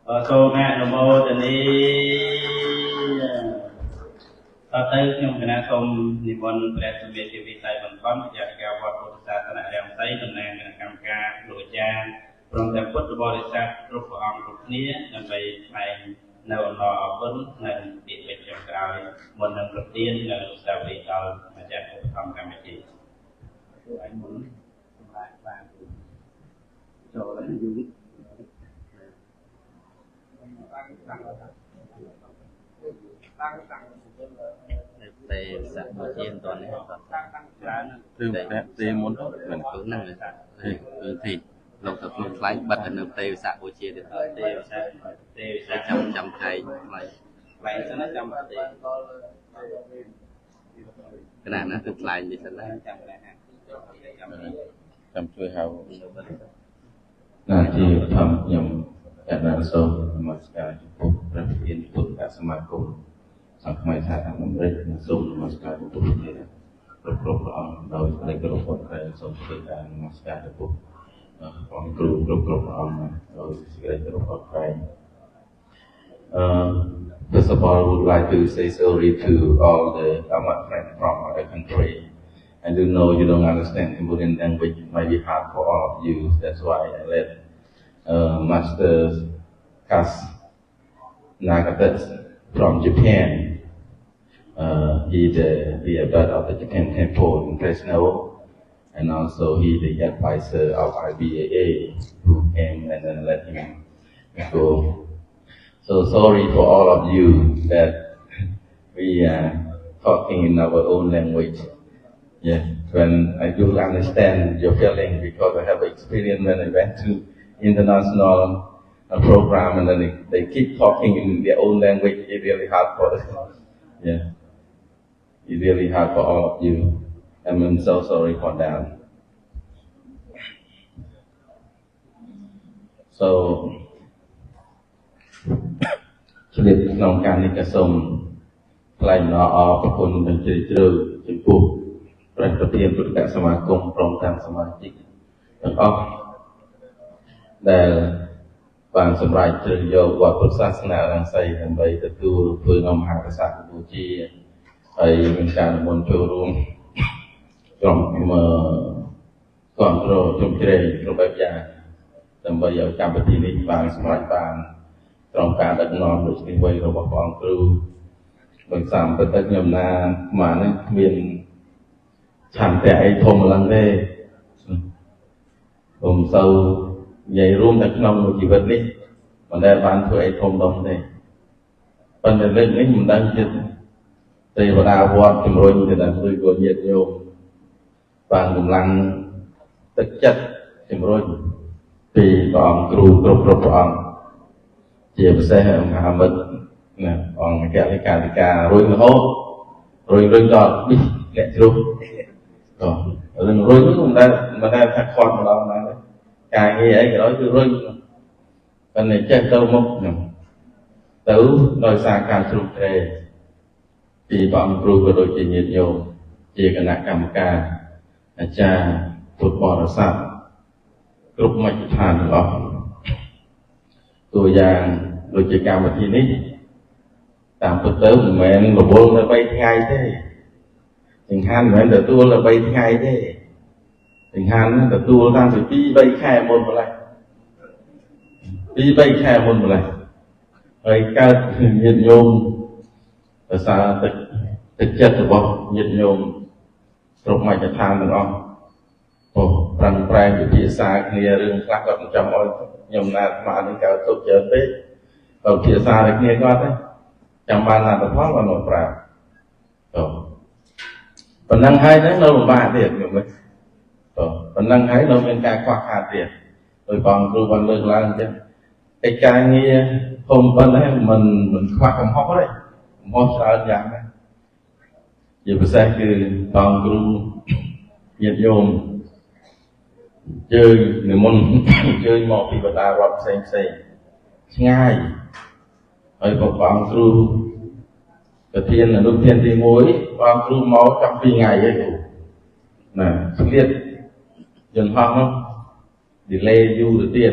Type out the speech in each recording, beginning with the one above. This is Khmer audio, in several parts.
សូមអនុមោទនីតទៅខ្ញុំគណៈសូមនិមន្តព្រះសមាធិវិស័យបន្ថនវិជ្ជាការវត្តពុទ្ធសាសនរាមសីតំណាងគណៈកម្មការលោកអាចារ្យព្រមទាំងពុទ្ធបរិស័ទគ្រប់ព្រះអង្គគ្រប់គ្នាដើម្បីថ្លែងនៅអំណរអគុណនិងពាក្យពេចន៍ចុងក្រោយមុននឹងប្រទាននៅអនុស្សាវរីយ៍ដល់ម្ចាស់ឧបត្ថម្ភកម្មវិធីពួកឯងមុនសម្រាប់បានចូលហើយយូរ តាំងតាំងតាំង ទេស័កមួយជាមិនទាន់នេះ ច្រើន គឺទេមុន មិនគឺហ្នឹងគឺទីលោកទៅខ្លួនថ្លៃបិទនៅទេវិសាបូជាទៀត ទេវិសាទេវិសា ចាំចាំថៃថ្លៃ ថ្លៃសិនណាចាំទេ កណាណាគឺថ្លៃនេះសិនណា ចាំកណាចាំ ចាំជួយហៅណាជាធម្មខ្ញុំកណ្ដាលសូមនមស្ការចំពោះព្រះប្រធានពុទ្ធសមាគមសង្ឃខ្មែរសហរដ្ឋអាមេរិកនិងសូមនមស្ការចំពោះប្រធានគ្រប់គ្រប់ព្រះអង្គដោយសេចក្តីគោរពអរគុណសូមធ្វើការនមស្ការចំពោះព្រះអង្គគ្រូគ្រប់គ្រប់ព្រះអង្គដោយសេចក្តីគោរពអរគុណ First of all, I would like to say sorry to all the Dhamma friends from other country. I do know you don't understand Cambodian language. It might be hard for all of you. That's why I let Master Kas Nagatas from Japan. He the abbot of the Japan Temple in Fresno, and also he the advisor of IBAA who came and then let him go. So sorry for all of you that we are talking in our own language. Yeah, when I do understand your feeling because I have experience when I went to international program and then they keep talking in their own language. It's really hard for yeah, it's really hard for all of you. I'm so sorry for that. So ឆ្លៀតក្នុងការនេះក៏សូមថ្លែងអំណរអរគុណដ៏ជ្រាលជ្រៅចំពោះព្រះប្រធានពុទ្ធសមាគមព្រមទាំងសមាជិកទាំងអស់ដែលបានសម្រេចជ្រើសយកវត្តពុទ្ធសាសនារង្សីដើម្បីទទួលធ្វើនៅមហាប្រសាទកម្ពុជាហើយមានការនិមន្តចូលរួមក្រុមគ្រប់គ្រងជំជ្រែងគ្រប់បែបយ៉ាងដើម្បីឲ្យកម្មវិធីនេះបានសម្រេចបានត្រង់ការដឹកនាំដូចនេះវ័យរបស់ព្រះអង្គគ្រូបើតាមពិតទៅខ្ញុំណាមកនេះគ្មានឆន្ទៈអីធំឡើងទេពុំសូវនិយាយរួមតែក្នុងជីវិតនេះមិនដែលបានធ្វើអីធំដុំទេប៉ុន្តែលើកនេះមិនដឹងជាទេវតាវត្តជំរុញទៅដល់ឬក៏ញាតិញោមបានកម្លាំងទឹកចិត្តជំរុញពីព្រះអង្គគ្រូគ្រប់គ្រប់ព្រះអង្គជាពិសេសមហាមិត្តណាអង្គអគ្គលេខាធិការរុញរហូតរុញរុញដល់នេះអ្នកជ្រុះក៏រឿងរុញមិនដែលមិនដែលថាខាត់ម្ដងណាការងារអីក៏ដោយគឺរុញប៉ុន្តែចេះទៅមុខខ្ញុំទៅដោយសារការជ្រុះជ្រែងពីព្រះអង្គគ្រូក៏ដូចជាញាតិញោមជាគណៈកម្មការអាចារ្យពុទ្ធបរិស័ទគ្រប់មជ្ឈដ្ឋានទាំងអស់តួយ៉ាងដូចជាកម្មវិធីនេះតាមពិតទៅមិនមែនរវល់នៅ3ថ្ងៃទេចង្ហាន់មិនមែនទទួលនៅ3ថ្ងៃទេចង្ហាន់ទទួលតាំងពី2 3ខែមុនម្ល៉េះ2 3ខែមុនម្ល៉េះហើយកើតញាតិញោមប្រសាទឹកទឹកចិត្តរបស់ញាតិញោមគ្រប់មជ្ឈដ្ឋានទាំងអស់ពោះប្រឹងប្រែងពិភាក្សាគ្នារឿងខ្លះគាត់មិនចង់ឲ្យខ្ញុំណាអាត្មានេះកើតទុកច្រើនពេកបើពិភាក្សាតែគ្នាគាត់ទេចាំបានលទ្ធផលបានមកប្រាប់ទៅប៉ុណ្ណឹងហើយហ្នឹងនៅលំបាកទៀតខ្ញុំវិញទៅប៉ុណ្ណឹងហើយនៅមានការខ្វះខាតទៀតដោយបងគ្រូបានលើកឡើងអញ្ចឹងកិច្ចការងារធំប៉ុណ្ណេះមិនមិនខ្វះកំហុសទេកំហុសច្រើនយ៉ាងណាស់ជាពិសេសគឺបងគ្រូញាតិញោមជើញនិមន្តជើញមកពីបណ្ដារដ្ឋផ្សេងផ្សេងឆ្ងាយហើយបងគ្រូប្រធានអនុប្រធានទី1បងគ្រូមកចង់2ថ្ងៃឯងគ្រូណាស្លៀតយន្តហោះនោះ delay យូរទៅទៀត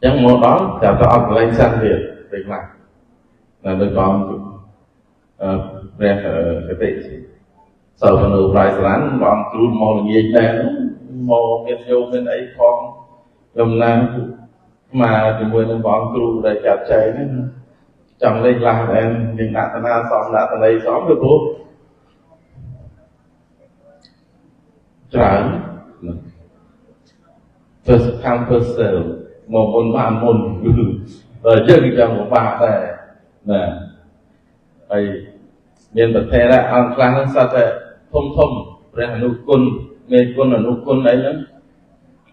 ចឹងមកដល់ចាំទៅអត់កន្លែងសិនទៀតពេលខ្លះនៅដូចបងព្រះកតិសិលមនុប្រៃសរានបងគ្រូមកល្ងាចដែរមកមានយោមានអីផងខ្ញុំណាមកជាមួយនឹងបងគ្រូដែលចាត់ចែងហ្នឹងចង់លេងឡាស់ដែរយើងដាក់តាណាសំដាក់តន័យសំវាព្រោះច្រើន first come first serve មកមុនបានមុនបើយើងគឺចង់ពិបាកដែរណាហើយមានប្រធេរៈអង្គខ្លះហ្នឹងសត្វតែធំធំព្រះអនុគុណមេគុណអនុគុណអីហ្នឹង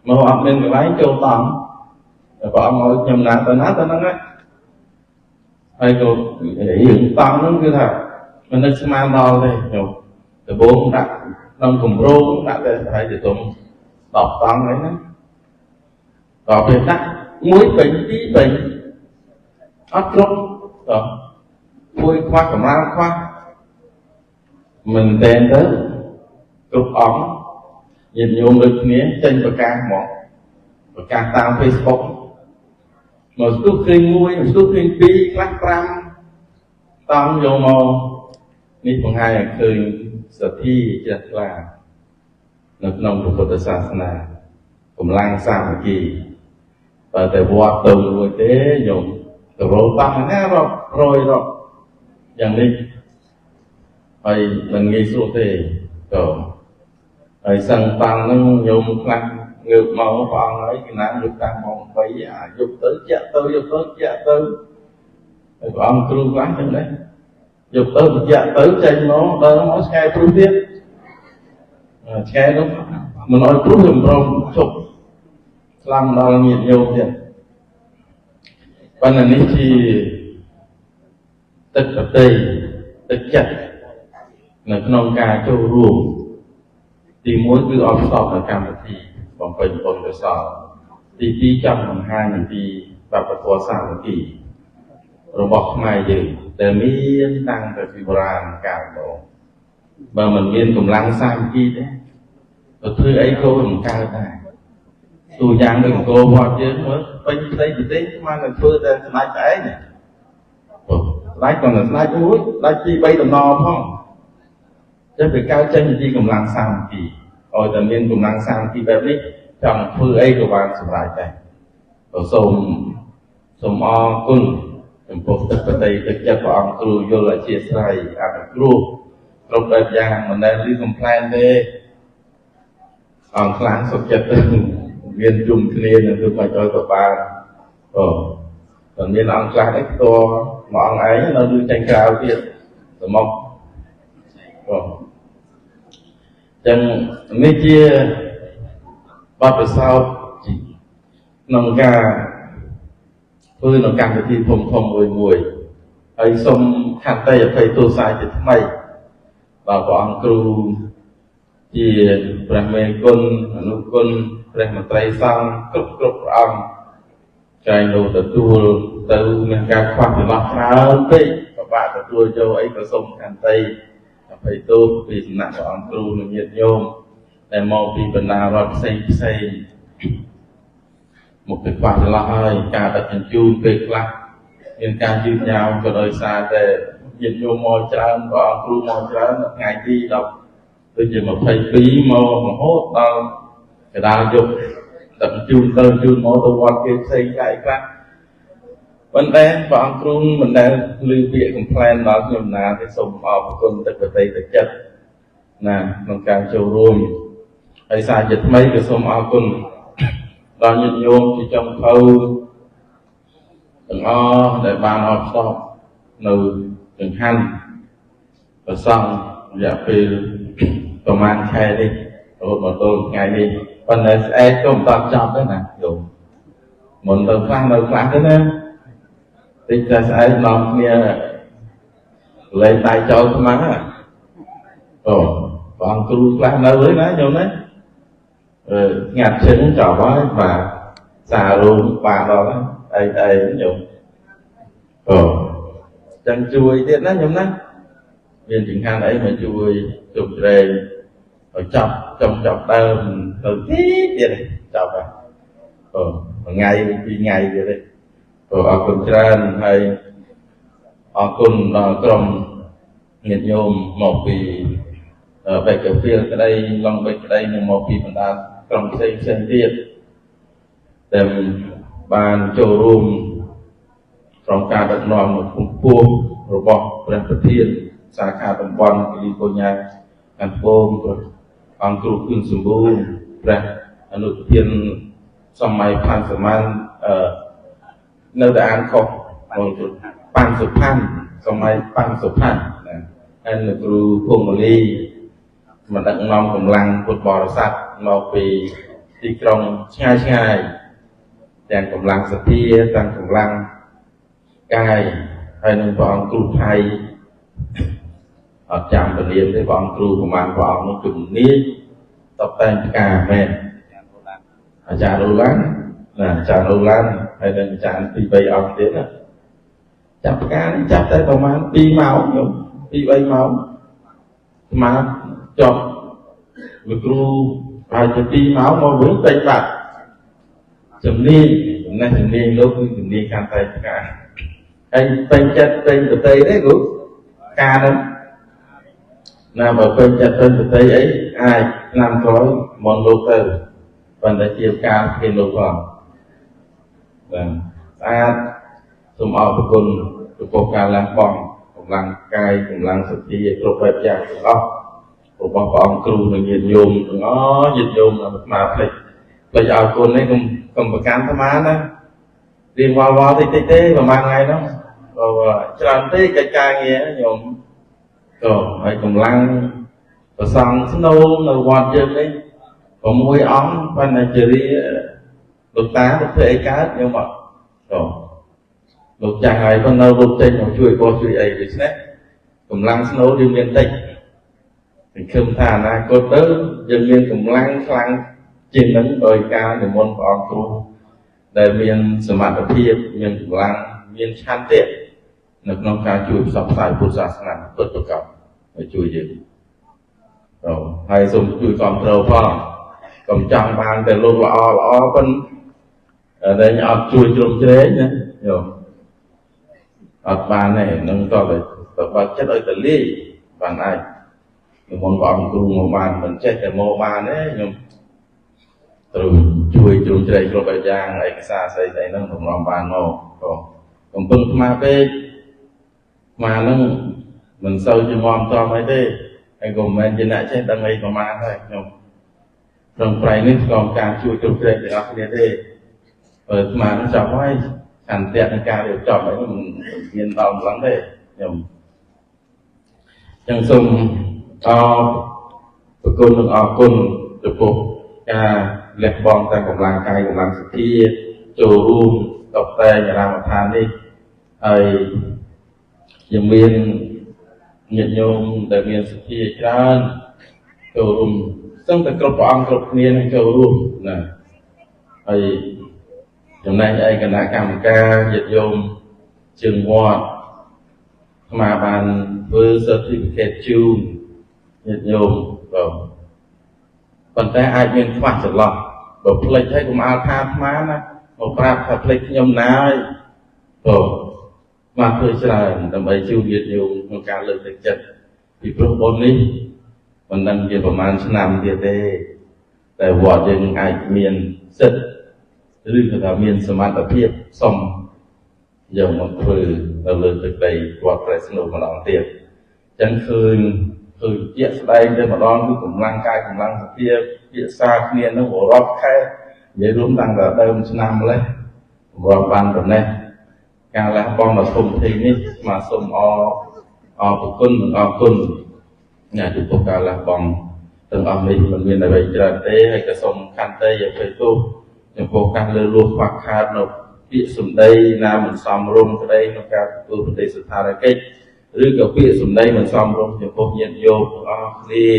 មកអត់មានកន្លែងចូលតង់ព្រះអង្គឲ្យខ្ញុំណាទៅណាទៅហ្នឹងហើយក៏រឿងតង់ហ្នឹងគឺថាមិននឹកស្មានដល់ទេខ្ញុំដំបូងដាក់ក្នុងគម្រោងដាក់តែប្រហែលជាទុំ10តង់អីហ្នឹងដល់ពេលដាក់មួយពេញពីរពេញអត់គ្រប់ដល់មួយខ្វះកម្រាលខ្វះមិនតែទៅគ្រប់អង្គញាតិញោមដូចគ្នាចេញប្រកាសមកប្រកាសតាម Facebook មកស្ទុះឃើញមួយស្ទុះឃើញពីរខ្លះ5តង់យកមកនេះបង្ហាញឲ្យឃើញសទ្ធាជ្រះថ្លានៅក្នុងពុទ្ធសាសនាកម្លាំងសាមគ្គីបើតែវត្តទៅមួយទេញោមទៅរកតង់ណារាប់រយរាប់យ៉ាងនេះហើយមិនងាយស្រួលទេក៏ហើយសឹងតង់ហ្នឹងញោមខ្លះងើបមកព្រះអង្គហើយកណាងើបតាមម៉ោង3អាយប់ទៅជាក់ទៅយប់ទៅជាក់ទៅហើយព្រះអង្គគ្រូខ្លះចឹងដែរយប់ទៅជាក់ទៅចេញមកដល់មកឆ្កែព្រុសទៀតឆ្កែនោះមិនអោយព្រុសវាមិនព្រមជប់ខ្លាំងដល់ញាតិញោមទៀតប៉ុន្តែនេះជាទឹកប្រតិទឹកចិត្តនៅក្នុងការចូលរួមទី1គឺអបស្បនៅកម្មវិធីបំពេញបុណ្យកុសលទី2ចង់បង្ហាញអំពីវប្បធម៌សាមគ្គីរបស់ខ្មែរយើងដែលមានតាំងពីពីបុរាណកាលមកបើមិនមានកម្លាំងសាមគ្គីទេទៅធ្វើអីក៏មិនកើតដែរទូយ៉ាងដូចអង្គរវត្តយើងមើលពេញផ្ទៃប្រទេសស្មានតែធ្វើតែស្ដេចតែឯងស្ដេចក៏ស្ដេចមួយស្ដេចទី3តំណផងចឹងវាកើតចេញពីកម្លាំងសាមគ្គីឲ្យតែមានកម្លាំងសាមគ្គីបែបនេះចង់ធ្វើអីក៏បានសម្រេចដែរក៏សូមអរគុណចំពោះទឹកបតីទឹកចិត្តព្រះអង្គគ្រូយល់អធិស្ឋានអនុគ្រោះគ្រប់បែបយ៉ាងមិនដែលឮកំ pl ែនទេអង្គខ្លាំងសុខចិត្តទៅមានជុំគ្នានឹងធ្វើបាច់ឲ្យក៏បានអូតែមានអង្គខ្លះនេះផ្ទាល់មួយអង្គឯងនៅឮចេញក្រៅទៀតសមុកអូចឹងនេះជាបទពិសោធន៍ក្នុងការធ្វើនៅកម្មវិធីធំធំមួយមួយហើយសូមខន្តីអភ័យទោសជាថ្មីដល់ព្រះអង្គគ្រូជាព្រះមេគុណអនុគុណព្រះមន្ត្រីសង្ឃគ្រប់គ្រប់ព្រះអង្គចែងលោកទទួលទៅមានការខ្វះចន្លោះច្រើនពេកពិបាកទទួលយកអីក៏សូមខន្តីអភ័យទោសពីសំណាក់ព្រះអង្គគ្រូនិងញាតិញោមដែលមកពីបណ្ដារដ្ឋផ្សេងផ្សេងមកពីខ្វះចន្លោះហើយការដឹកជញ្ជូនពេលខ្លះមានការយឺតយ៉ាវក៏ដោយសារតែញាតិញោមមកច្រើនព្រះអង្គគ្រូមកច្រើនថ្ងៃទី10ដូចជា22មករហូតដល់កណ្ដាលយប់ដឹកជញ្ជូនទៅជូនមកទៅវត្តគេផ្សេងខ្លះខ្លះប៉ុន្តែព្រះអង្គគ្រូមិនដែលឮពាក្យកំ pl ែនដល់ខ្ញុំណាទេសូមអរគុណទឹកបតីទឹកចិត្តណាក្នុងការចូលរួមហើយសារជាថ្មីក៏សូមអរគុណដល់ញាតិញោមជាចុងភៅទាំងអស់ដែលបានអបស្បនៅចង្ហាន់ប្រសង់រយៈពេលប្រហែលខែនេះរហូតមកទល់ថ្ងៃនេះប៉ុន្តែស្អែកក៏មិនតចប់ដែរណាញោមមុនទៅខ្លះនៅខ្លះទៅណាតិចតែស្អែកនាំគ្នាលេងដៃចោលខ្មាំងអូព្រះអង្គគ្រូខ្លះនៅហើយណាញោមណាងាត់ជើងចប់ហើយបាទសាររួមបាទដល់អីអីញោមអូចឹងជួយទៀតណាញោមណាមានចង្ហាន់អីមកជួយជុំជ្រែងឲ្យចប់ចុងចប់ដើមទៅទីទៀតចប់ហើយអូ មួយថ្ងៃពីរថ្ងៃទៀតទេព្រោះអរគុណច្រើនហើយអរគុណដល់ក្រុមញាតិញោមមកពី Bakersfield ក្តី Long Beach ក្តីនិងមកពីបណ្ដាក្រុមផ្សេងផ្សេងទៀតដែលបានចូលរួមក្នុងការដឹកនាំនៅក្នុងពោះរបស់ព្រះប្រធានសាខាតំបន់កាលីហ្វ័រញ៉ាខាងត្បូងព្រះអង្គគ្រូគឿនសម្បូរព្រះអនុប្រធានសម័យផាន់សមานនៅតែអានខុសមកប៉ាន់សុផាន់សម័យប៉ាន់សុផាន់ណាហើយលោកគ្រូភូមិលីមកដឹកនាំកម្លាំងពុទ្ធបរិស័ទមកពីទីក្រុងឆ្ងាយឆ្ងាយទាំងកម្លាំងសទ្ធាទាំងកម្លាំងកាយហើយនឹងព្រះអង្គគ្រូថៃអត់ចាំពលានទេព្រះអង្គគ្រូប្រមាណព្រះអង្គនោះជំនាញតបតែងផ្កាមែនអាចារ្យអូឡានណាអាចារ្យអូឡានហើយនឹងអាចារ្យពី3អង្គទៀតណាចាប់ផ្កានេះចាប់តែប្រហែល2ម៉ោងខ្ញុំ2 3ម៉ោងស្មាចប់លោកគ្រូប្រហែលជា2ម៉ោងមកវិញពេញបាត់ជំនាញចំណេះជំនាញលោកគឺជំនាញខាងតែផ្កាហើយពេញចិត្តពេញប្រតិទេគ្រូការហ្នឹងណាបើពេញចិត្តពេញប្រតិអីអាចឆ្នាំក្រោយមកលោកទៅប៉ុន្តែជាការគេលោកផងបាទស្អាតសូមអរគុណចំពោះការលះបង់កម្លាំងកាយកម្លាំងសទ្ធាគ្រប់បែបយ៉ាងទាំងអស់របស់ព្រះអង្គគ្រូនិងញាតិញោមទាំងអស់ញាតិញោមអាត្មាភ្លេចភ្លេចអរគុណនេះកុំប្រកាន់អាត្មាណារៀងវល់វល់តិចតិចទេប្រហែលថ្ងៃនោះច្រើនទេកិច្ចការងារញោមក៏ហើយកម្លាំងប្រសង់ស្នូលនៅវត្តយើងនេះ6អង្គប៉ុន្តែជារាលោកតាលោកធ្វើអីកើតញោមអត់ក៏លោកចាស់ហើយប៉ុន្តែលោកចេញមកជួយបោះជួយអីដូច្នេះកម្លាំងស្នូលយើងមានតិចសង្ឃឹមថាអនាគតទៅយើងមានកម្លាំងខ្លាំងជាងនឹងដោយការនិមន្តព្រះអង្គគ្រូដែលមានសមត្ថភាពមានកម្លាំងមានឆន្ទៈនៅក្នុងការជួយផ្សព្វផ្សាយពុទ្ធសាសនាពិតប្រាកដឲ្យជួយយើងទៅហើយសូមជួយគ្រប់គ្រងផងកុំចង់បានតែលោកល្អល្អប៉ុន្តែអត់ជួយជ្រោមជ្រែងណាយោអត់បានទេនឹងតើទៅបើចិត្តឲ្យតលាយបានអាចនិមន្តព្រះអង្គគ្រូមកបានមិនចេះតែមកបានទេខ្ញុំត្រូវជួយជ្រោមជ្រែងគ្រប់បែបយ៉ាងឯកសារស្អីស្អីហ្នឹងតម្រាំបានមកក៏កំពុងអាត្មាពេកអាត្មាហ្នឹងមិនសូវជាមទ្រាំអីទេហើយក៏មិនមែនជាអ្នកចេះដឹងអីប្រហែលដែរខ្ញុំក្នុងប្រៃនេះក៏ការជួយជ្រោមជ្រែងទាំងអស់គ្នាទេបើអាត្មាហ្នឹងចប់ហើយឆន្ទៈនៃការរៀបចំអីមិនមានដល់ម្លឹងទេខ្ញុំចឹងសូមអរគុណនិងអរគុណចំពោះការលះបង់ទាំងកម្លាំងកាយកម្លាំងសទ្ធាចូលរួមតុបតែងអារាមដ្ឋាននេះហើយยังមានញាតិញោមដែលមានសទ្ធាច្រើនចូលរួមសឹងតែគ្រប់ព្រះអង្គគ្រប់គ្នានឹងចូលរួមណាហើយចំណែកឯគណៈកម្មការញាតិញោមជើងវត្តអាត្មាបានធ្វើ certificate ជូនញាតិញោមបាទប៉ុន្តែអាចមានខ្វះចន្លោះបើភ្លេចហើយកុំអើថាអាត្មាណាមកប្រាប់ថាភ្លេចខ្ញុំណាហើយបាទមកធ្វើច្រើនដើម្បីជួយញាតិញោមក្នុងការលើកទឹកចិត្តពីព្រោះបុណ្យនេះមិនដឹងជាប្រហែលឆ្នាំទៀតទេតែវត្តយើងអាចមានសិទ្ធិឬក៏ថាមានសមត្ថភាពសុំយកមកធ្វើនៅលើទឹកដីវត្តប្រែស្នូម្ដងទៀតអញ្ចឹងឃើញជាក់ស្ដែងទៅម្ដងគឺកម្លាំងកាយកម្លាំងសទ្ធាពិសាគ្នានឹងរាប់ខែនិយាយរួមតាំងតែដើមឆ្នាំម្លេះរាប់បានប៉ុណ្ណេះការលះបង់ដ៏ធំធេងនេះមកសូមអរគុណនិងអរគុណណាចំពោះការលះបង់ទាំងអស់នេះមិនមានអ្វីច្រើនទេហើយក៏សូមខន្តីអភ័យទោសចំពោះការលើលួសខ្វះខាតនៅពាក្យសម្ដីណាមិនសមរម្យក្តីក្នុងការធ្វើប្រតិសថារកិច្ចឬក៏ពាក្យសម្ដីមិនសមរម្យចំពោះញាតិញោមទាំងអស់គ្នា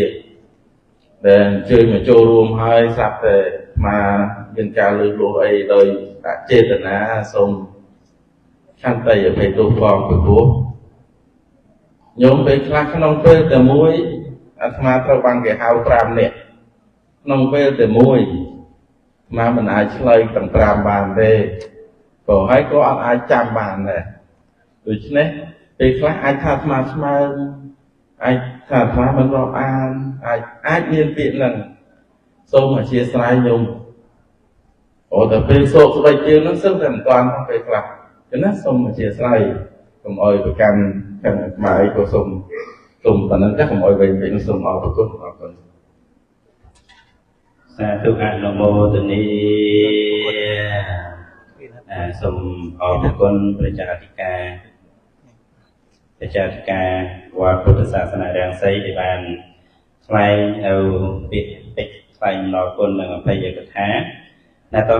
ដែលអញ្ជើញមកចូលរួមហើយស្រាប់តែមកមានការលើលួសអីដោយអចេតនាសូមខន្តីអភ័យទោសផងពីព្រោះញោមពេលខ្លះក្នុងពេលតែមួយអាត្មាត្រូវបានគេហៅ5នាក់ក្នុងពេលតែមួយ អាត្មាមិនអាចឆ្លើយទាំង5បានទេក៏ហើយក៏អត់អាចចាំបានដែរដូច្នេះពេលខ្លះអាចថាអាត្មាស្មើអាចថាអាត្មាមិនរាប់អានអាចមានពាក្យហ្នឹងសូមអធិស្ឋានញោមអូតែពេលសោកស្បែកជើងហ្នឹងសឹងតែមិនតាន់ពេលខ្លះចឹងណាសូមអធិស្ឋានកុំអោយប្រកាន់ខាងអាត្មាអីក៏សូមប៉ុណ្ណឹងចាស់កុំអោយវែងពេកសូមអរគុណអរគុណសាធុអនុមោទនីសូមអរគុណព្រះចាអធិការព្រះចាអធិការវត្តពុទ្ធសាសនារាំងសីដែលបានថ្លែងនៅពាក្យពេចន៍ថ្លែងអំណរគុណនិងអភ័យកថាដែលត